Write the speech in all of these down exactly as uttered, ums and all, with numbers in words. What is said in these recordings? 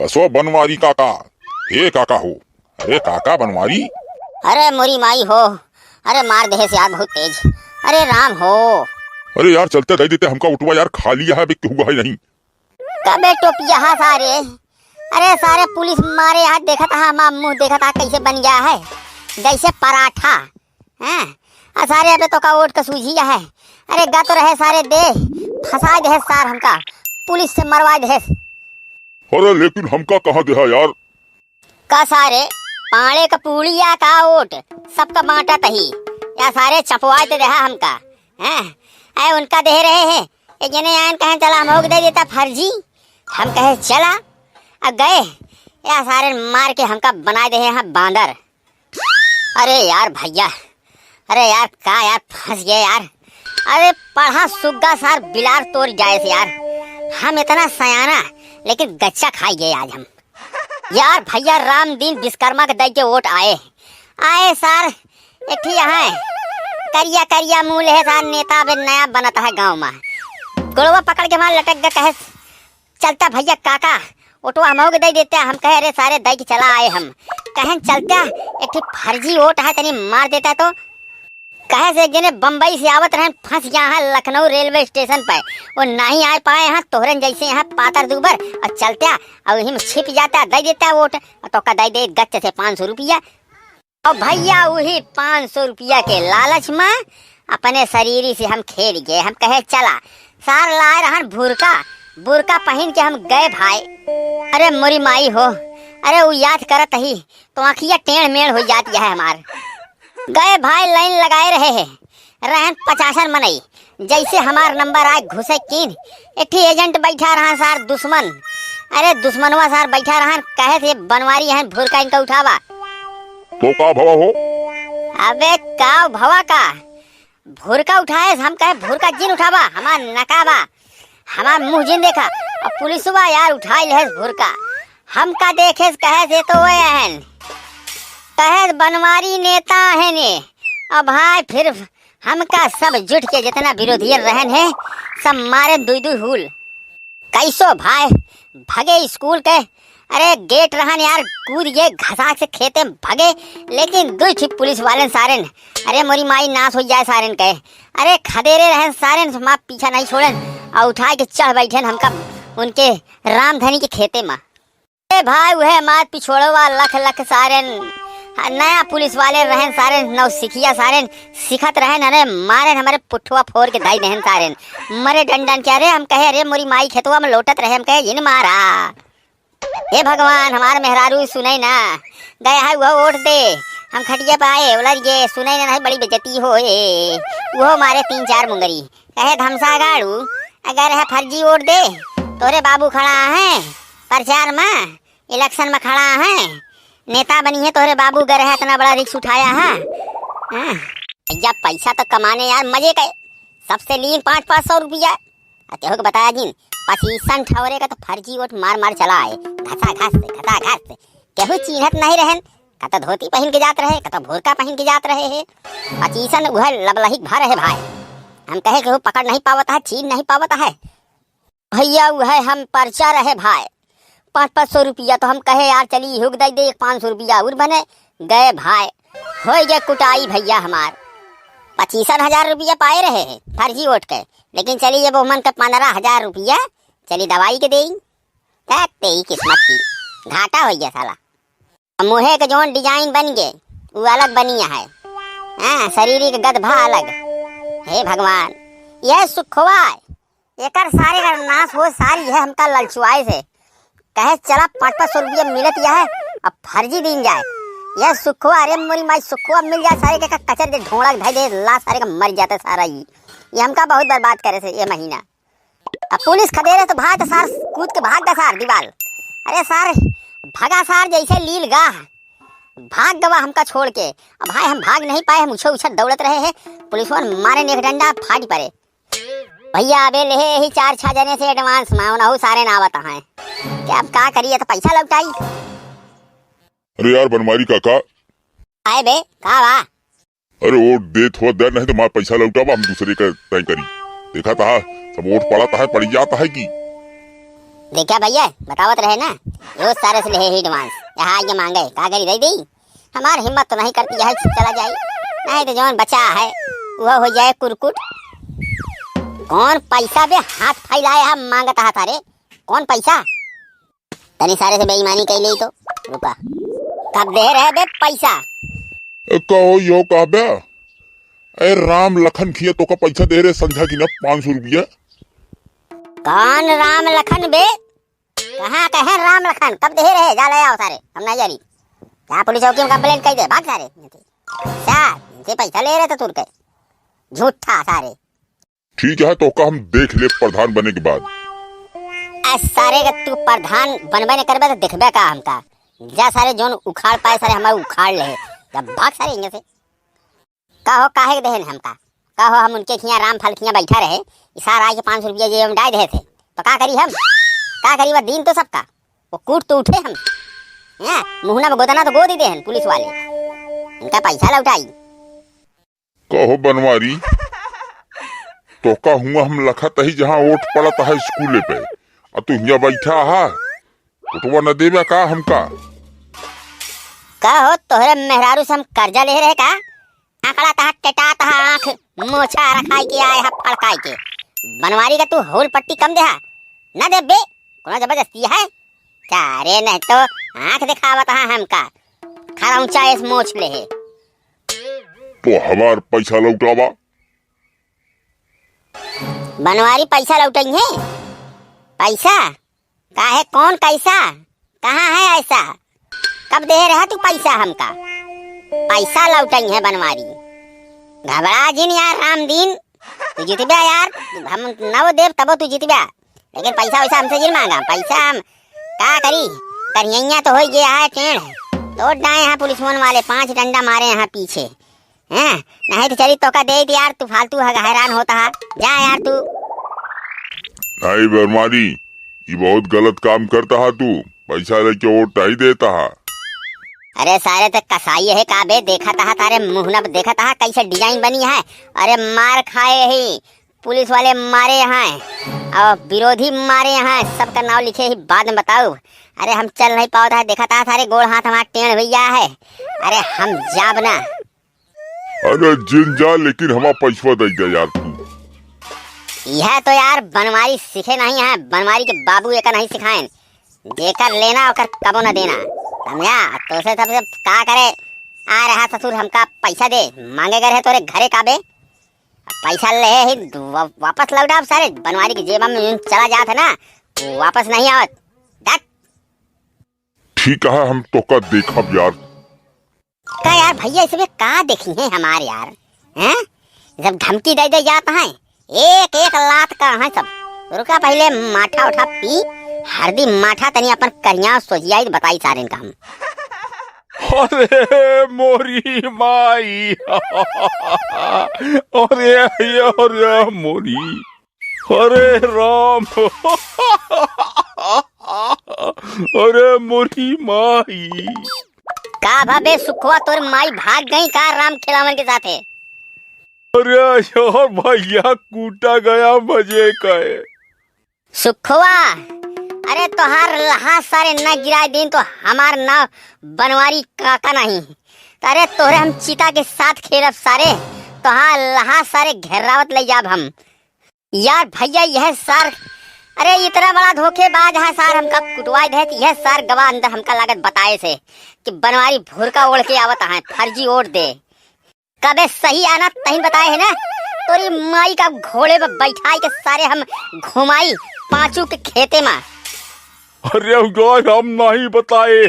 कसो बनवारी काका, हे काका हो, अरे काका बनवारी। अरे मोरी माई हो, अरे मार देहे से यार बहुत तेज, अरे राम हो। अरे यार चलते दइ देते हमका ओटवा यार, खाली है, बे केहू है नहीं। कबे टोपिया हा सारे, अरे सारे पुलिस मारे हा, देखत हा हमार मुँह, देखत हा कैसे बन गया है जैसे पराठा। हैं? आ सारे अबे तोका ओट का सूझी है। अरे गा तो रहे सारे दे, फंसाइ देहे सार हमका, पुलिस से मरवाइ देहे। अरे लेकिन हमका कहाँ देहा यार? का सारे, पाड़े का पूड़िया का ओट, सबका बाँटत ही। या सारे चपवाइ दे देहा हमका। हैं? ऐ उनका देहे रहे हैं, एक जने आयन कहें चला हमहू के दइ देता फर्जी। हम कहे चला, अब गए, या सारे मार के हमका बनाइ देहे हैं बांदर। अरे यार भइया, अरे यार का यार फंस गए यार। अरे पढ़ा सुग्गा सार बिलार तोर जाए से यार। हम इतना सयाना लेकिन गच्चा खाइ गए आज हम। यार भइया रामदीन विश्वकर्मा के दइ के ओट आए। आए सार, एक ठी है करिया करिया मुँह लेहे सार नेता अबे नया बनत है गाँव मा। गोड़वा पकड़ के हमार लटक गए कहे चलता भइया काका, ओटवा हमहू के दइ देते। हम कहे, "अरे सारे, दइ के चला आए हम।" कहन, "चलता, एक ठे फर्जी ओट है, तनी मार देता तो।" कहे से एक जने बम्बई से आवत रहन, फंस गया है लखनऊ रेलवे स्टेशन पे, वो नहीं आ पाए हैं, तोहरन जैसे यहाँ पातर दूबर, और चलता, और वही में छिप जाता, दइ देता ओट, और तोका दइ दे गच्च से पाँच सौ रुपया। और भइया, उही पाँच सौ रुपया के लालच मा अपने शरीरी से हम खेल गए। हम कहे, "चला।" सार लाए रहन भुरका, बुरका पहिन के हम गए भाई। अरे मोरी माई हो, अरे उ याद करत ही तो आँखिया टेढ़ मेढ़ होइ जात है हमार। गए भाई, लाइन लगाए रहे हैं, रहन पचासन मनई। जैसे हमार नंबर आए, घुसे कीन, एक ठे एजेंट बैठा रहा सार दुश्मन। अरे दुश्मनवा सार बैठा रहा, कहे से बनवारी है, भुरका इनका उठावा। तो का भवा हो? अबे का भवा का? भुरका उठाए, हम कहे भुरका जिन उठावा, हमार नकाबा, हमार मुँह जिन देखा। अब पुलिसवा यार उठाई लेस भुरका, हमका देखे से कहे से तो वो अहन, कहे बनवारी नेता है ने। अब भाई फिर हमका सब जुट के जितना विरोधियन रहन है, सब मारे दुई दुई हुल। कैसो भाई भगे स्कूल के, अरे गेट रहन यार, कूद गए घसाक से खेते में भगे, लेकिन दुई ठे पुलिस वालन सारेन, अरे मोरी माई नाश होइ जाए सारेन के, अरे खदेरे रहन सारेन, माँ पीछा नहीं छोड़न, और उठा के चढ़ बैठेन हमका उनके रामधनी के खेते में। ए भाई, उहे मार पिछोड़वा लख लख सारेन। हाँ, नया पुलिस वाले रहेन सारेन, नौसिखिया सारेन, सिखत रहेन, अरे मारेन, हमरे पुठवा फोर के दाई देहेन सारेन। मरे डंडन के, अरे हम कहे, "अरे मोरी माई खेतवा में लोटत रहे," हम कहे, "जिन मारा।" हे भगवान, हमार मेहरारू सुने ना, गए है वो ओट दे, हम खटिया पे आए, बोला, "ये सुने ना, नहीं बड़ी बेइज्जती होए।" वो मारे तीन चार मुंगरी, कहे, "धमसा गाड़ू, अगर है फर्जी ओट दे, तोरे बाबू खड़ा है प्रचार में।" इलेक्शन में खड़ा है, नेता बनी है, तोहरे बाबू गए रहे, इतना बड़ा रिस्क उठाया है। हाँ, भैया पैसा तो कमाने यार मजे के, सबसे लीन पाँच पाँच सौ रुपया। आ तेहो के बताया जिन, पचीसन ठौरे का तो फर्जी वोट मार मार चला है, घसा घस से, घसा घस से। केहू चीन्हत नहीं रहन, कतो धोती पहन के जात रहे, कतो भोरका पहन के जात रहे है। पचीसन उहे लबलहिक भर है भाई। हम कहे केहू पकड़ नहीं पावत है, छीन नहीं पावत है। भैया, उहे हम पर्चा रहे भाई, पाँच पाँच सौ रुपया, तो हम कहे, "यार, चली, इहू के दे दे, एक पाँच सौ रुपया और बने।" गए भाई, होइ गए कुटाई भैया हमार। पचीसन हजार रुपया पाए रहे हैं फर्जी वोट के, लेकिन चली, जब ओमन के पन्द्रह हजार रुपया, चली, दवाई के देई। तक तेई किस्मत की, घाटा होइ गया साला। मुँहे के जौन design बन गे, उ अलग बनिया है। हाँ, शरीर के गदभा अलग। हे भगवान, यह सुखवा, एकर सारे का नाश हो, सारी है हमका ललचुआए से। कहे चला पाँच पाँच सौ रुपया मिलत यह है, अब फर्जी दीन जाए। यह सुखवा, अरे मोरी माई, सुखवा मिल जाए, सारे के का कचर दे, ढोंड़ा के धई दे, ला सारे का मर जाता सारा ही। ये हमका बहुत बर्बाद करे से ये महीना। अब पुलिस खदेरे तो भाग सार, कूद के भाग गा सार दीवाल। अरे सार, भगा सार जैसे लील गा, भाग गवा हमका छोड़ के। अब भाई हम भाग नहीं पाए, हम उछल उछल दौड़त रहे हैं, पुलिस वाले मारे ने एक डंडा, फाट पड़े। भैया अबे लेहे ही चार छह जने से advance मा, उनहु सारे ना आवत हैं। क्या अब का करिए तो पैसा लौटाई। अरे यार बनवारी काका। आए बे, का बा? अरे वोट देत हो दे, नहीं तो मार पैसा लौटावा, हम दूसरे का तय करी। देखा था, सब वोट पड़ा था, पड़ जाता है कि। देखा भइया, बतावत रहे ना, रोज सारे से लेहे ही advance, यहाँ आइके माँगे, का करी, दइ दी? हमार हिम्मत तो नहीं करती है, चला जाई, नहीं तो जौन बचा है, वह होइ जाए कुरकुट। कौन पैसा बे हाथ फैलाए है, माँगत है सारे, कौन पैसा? तनी सारे से बेईमानी कइ लेई तो, रुका। कब देहे रहे बे पैसा? ए, कहो यो कहबे? ए, राम लखन खिया तोका पैसा देहे रहे संझा की ना पाँच सौ रुपया। कौन राम लखन बे? कहाँ कहे राम लखन? कब देहे रहे? जा ले आओ सारे, हम नहीं जानी। जा पुलिस चौकी में complaint कइ दे, भाग सारे। सार, इनसे पैसा लेहे रहे तो तुर के। झूठा सारे। ठीक है, तोका हम देख लेब प्रधान बने के बाद। आ सारे के तू प्रधान बनबे न करबे तो देखबे का हमका? जा सारे, जौन उखाड़ पाए सारे हमार उखाड़ लेहे। जा भाग सारे इहाँ से। कहो काहे के देहेन हमका? कहो हम उनके खियाँ राम फल खियाँ बैठा रहे, ई सार आइके पाँच सौ रुपया जेब में डाइ देहे थे, तो का करी हम? का करी? वो दिन तो सबका, वो कूट तो उठे हम। हैं? मुहना में गोदना तो गोद ही देहेन पुलिस वाले। इनका पैसा लौटाई। कहो बनवारी, तोका हुआँ हम लखत ही जहाँ ओट पड़त है स्कूले पे, आ तू हियाँ बैठा हा, ओटवा न देबे का हमका? कहो तोहरे मेहरारू से हम कर्जा लेहे रहे का? आँकड़ा तहा टेटा तहा आँख मोछा रखाई के आए हा फड़काई के। बनवारी का तू होल पट्टी कम देहा, न देबे, कोनो जबरदस्ती है? का रे, नहीं तो आँख देखावत हा हमका, खरा ऊँचा एस मोछ लेहे। तो हमार पैसा लौटावा। बनवारी पैसा लौटइहे? पैसा? काहे, कौन कैसा? कहाँ है ऐसा? कब देहे रहा तू पैसा हमका? पैसा लौटइहे बनवारी। घबरा जिन यार रामदीन, तू जितब्या यार, हम नव देब तबो तू जितब्या। लेकिन पैसा वैसा हमसे जिन माँगा, पैसा हम का करी? करियैया तो होइ गया है टेढ़, तोड़ डाए हैं पुलिसवन वाले, पाँच डंडा मारे हैं पीछे, हैं? नहीं तो चली तोका देइ दी यार, तू फालतू है, हैरान होता है, जा यार तू। नहीं बनवारी, ई बहुत गलत काम करता है तू, पैसा लेके ओट नहीं देता है। अरे सारे ते कसाई है का बे, देखत हा तारे मुँह न देखत हा कैसे design बनी है। अरे मार खाए ही, पुलिस वाले मारे हैं और विरोधी मारे हैं, सबका नाव लिखे ही बाद में बताऊ। अरे हम चल नहीं पावत है, देखत हा सारे गोड़ हाथ हमार टेढ़ होइ गया है। अरे हम जाब ना। अरे जिन जा, लेकिन हमार पैसवा दे दे यार तू। यह तो यार बनवारी सीखे नहीं है, बनवारी के बाबू एका नहीं सिखाएन। जेकर लेना ओकर कबो न देना, समझा? तो से सबसे का करे, आ रहा ससुर हमका पैसा दे, माँगे गए रहे तोरे घरे का बे, पैसा ले ही वा-, वापस लौटा अब सारे बनवारी की जेबा में चला जात है ना, वो वापस नहीं आवत। देख। ठीक है, हम तोका देखब यार। का यार भइया, इसमें का देखी है हमार यार, हैं? जब धमकी दे दे जात हैं, एक एक लात का है सब। रुका पहिले माठा उठा पी, हरदी माठा तनी अपन करिया सोजिया बताई सारेन का हम। अरे मोरी माई, अरे, अरे मोरी, अरे राम, अरे मोरी माई। का भा बे सुखवा, तोर माई भाग गई का राम खेलावन के साथे? अरे यार भइया, कूटा गया मजे का है। सुखवा, अरे तोहार लहा सारे न गिराए दिन तो हमार नाव बनवारी काका नहीं। अरे तोहरे हम चिता के साथ खेलब सारे, तोहार लहा सारे घेरावत ले जाब हम। यार भइया यह सार, अरे इतना बड़ा धोखेबाज है सार, हमका कुटवाए देत यह सार गवा अंदर हमका लागत बताए से कि बनवारी भुरका ओढ़ के आवत है, फर्जी ओढ़ दे। कबे सही आना तहीं बताए है ना, तोरी माई का घोड़े पे बैठाई के सारे हम घुमाई पाँचू के खेते मा। अरे यार, हम नहीं बताए।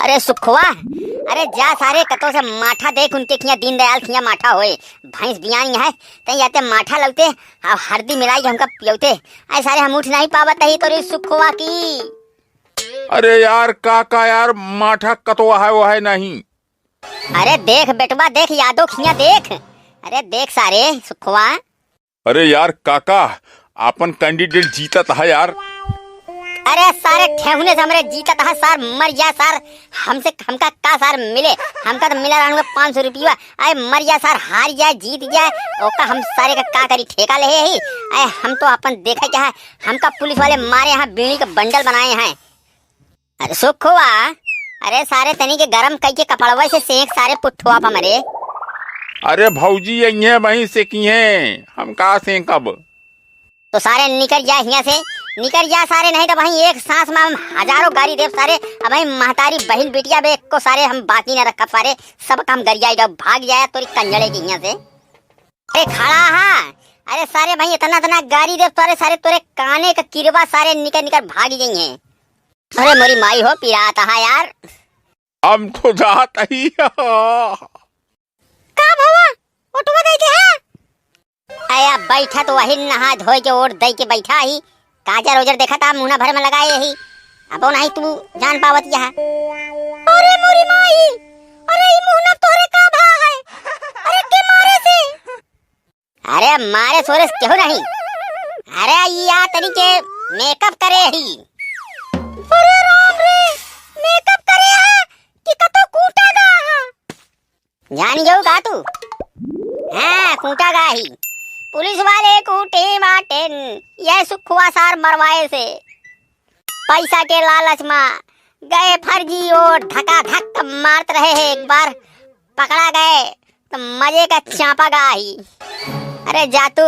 अरे सुखवा, अरे जा सारे कतो से माठा देख, उनके खिया दीनदयाल खिया माठा होए, भैंस बियानी है, तई जाते माठा लौते, अब हरदी मिलाई के हमका पियौते। अरे सारे हम उठ नहीं पावत ही तोरी सुखवा की। अरे यार काका यार, माठा कतो है वो है नहीं। अरे देख बेटवा, देख यादव खिया देख। अरे देख सारे सुखवा। अरे यार काका, आपन candidate जीतत है यार। अरे सारे ठेहुने से हमरे जीतत है सार, मर जा सार। हमसे, हमका का सार मिले? हमका तो मिला रहन पाँच सौ रुपया। अरे मर जा सार, हार जाए जीत जाए, ओका हम सारे का का करी, ठेका ले ही। अरे हम तो अपन देखे के है, हमका पुलिस वाले मारे हैं, बीड़ी के बंडल बनाए हैं। अरे सुखवा, अरे सारे तनी के गरम कई के कपड़वा से सेंक सारे पुट्ठवा पर मरे। अरे भौजी, अइहें वहीं सेंकिहें, हम का सेंकब? तो सारे निकर जा हियां से, निकर जा सारे, नहीं तो वहीं एक सांस में हम हजारों गारी देब सारे। अब वहीं महतारी बहिन बिटिया बे एको सारे हम बाकी न रखब सारे, सब काम गरियाई जाओ, भाग जाया तोरी कंजड़े के हियां से। अरे खड़ा हा, अरे सारे भाई इतना इतना गारी देब सारे, सारे तोरे काने का किरवा सारे निकर निकर भाग जाइए। अरे मोरी माई हो, पिरात हा यार। हम तो जात ही। का भवा, ओटवा दे दे हा? अया बैठा तो वही नहा धोए के ओट दे के बैठा ही। काजर ओजर देखा था, मुहना भर में लगाए ही। अब नहीं तू जान पावत यह। अरे मोरी माई, अरे ई मुहना तोरे का भा है? अरे के मारे से? अरे मारे सोरे से केहू नहीं। अरे ई आ तनी के मेकअप करे ही। अरे राम रे, मेकअप करे हा कि कतो कूटा गा हा? जान जाऊ का तू? हाँ, कूटा गा ही। पुलिस वाले कूटे बाटेन, ये सुखवा सार मरवाए से। पैसा के लालच मा गए फर्जी ओट धका धक मारत रहे हैं। एक बार पकड़ा गए तो मजे का चापा गा ही। अरे जा तू,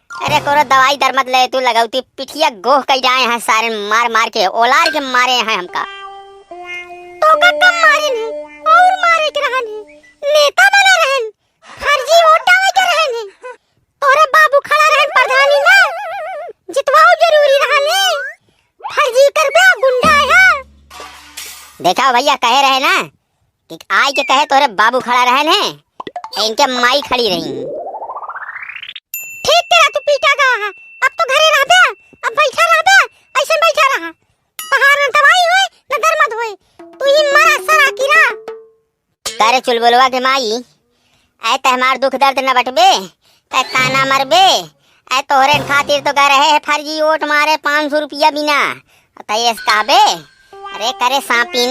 अरे कोनो दवाई दर मत ले तू, लगौती पिठिया गोह कई जाए हैं सारे, मार मार के ओलार के मारे हैं हमका। तो का कम मारे नहीं और मारे के रहन है, नेता बने रहन, फर्जी ओट डाले के रहन है। तोरे बाबू खड़ा रहन प्रधानी ना, जितवाओ जरूरी रहन है, फर्जी करबे गुंडा है। देखा भैया, कहे रहे ना कि आए के कहे तोरे बाबू खड़ा रहन है, इनके माई खड़ी रही। ठीक करा तू पीटा गा हा, अब तो घरे रहबे, अब बैठा रहबे, ऐसे बैठा रहा। बाहर न दवाई होए, न दर मत होए, तू ही मरा सरा की रहा। करे चुलबुलवा के माई, ऐ ते हमार दुख दर्द न बटबे, ते ताना मरबे, ऐ तोहरे खातिर तो गए रहे हैं फर्जी ओट मारे पाँच सौ रुपया बिना, ते एस कहबे, अरे करे सांपिन,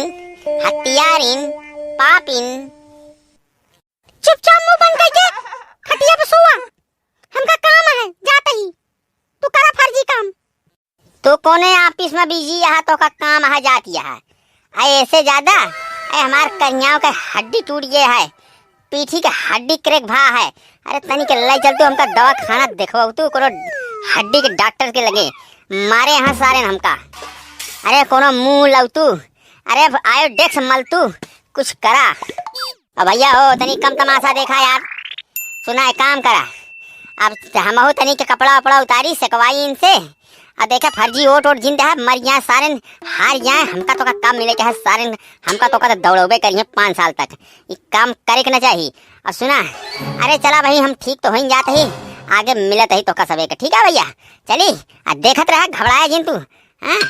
हत्यारिन, पापिन। चुपचाप मुंह बंद करके खटिया पे सोवा, हमका काम है, जात ही, तू करा फर्जी काम। तू कोने ऑफिस में बिजी यहाँ, तो का काम है जात यहाँ। अरे ऐसे ज्यादा, अरे हमार करियाओं के हड्डी टूट गए है, पीठी के हड्डी क्रैक भा है। अरे तनी के ले चल तू हमका दवाखाना देखवाऊ तू, कोनो हड्डी के डॉक्टर के लगे। मारे यहाँ सारे न हमका। अरे कोनो मुंह लाऊ तू, अरे आयोडेक्स मल तू, कुछ करा। अब भैया हो, तनी कम तमाशा देखा यार। सुना, एक काम करा, अब हमहू तनी के कपड़ा वपड़ा उतारी, सेकवाई इनसे। अब देखा, फर्जी ओट ओट जिन दे, मर जाए सारेन, हार जाए, हमका तो का काम मिले के है सारेन, हमका तो का तो दौड़बे करिए पाँच साल तक। ई काम करे के ना चाही। अब सुना, अरे चला भाई, हम ठीक तो होइन जात ही, आगे मिलत ही तो का सबे के, ठीक है भैया? चली, आ देखत रहा, घबराया जिन तू। हाँ?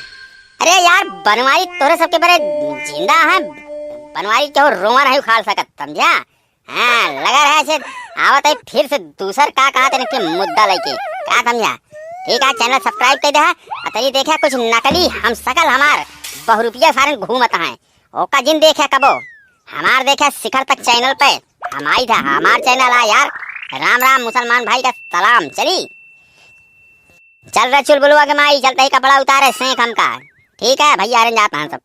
अरे यार, बनवारी तोरे सबके बरे जिंदा है, बनवारी केहू रोवा नहीं उखाड़ सकत, समझा? हाँ, लगा रहे से आवत है फिर से दूसर का कहा तेरे के मुद्दा लेके, का समझा? ठीक है, channel subscribe कर दे, आ तनी देखा कुछ नकली हम सकल हमार बहुरुपिया सारन घूमत हैं, ओका जिन देखा कबो, हमार देखा शिखर तक channel पे, हमारी था, हमार channel आ यार। राम राम मुसलमान भाई का सलाम, चली। चल रे चुलबुलवा के माई, चलते ही कपड़ा उतारे, सेंक हमका। ठीक है भैया, अरे जात हैं सब।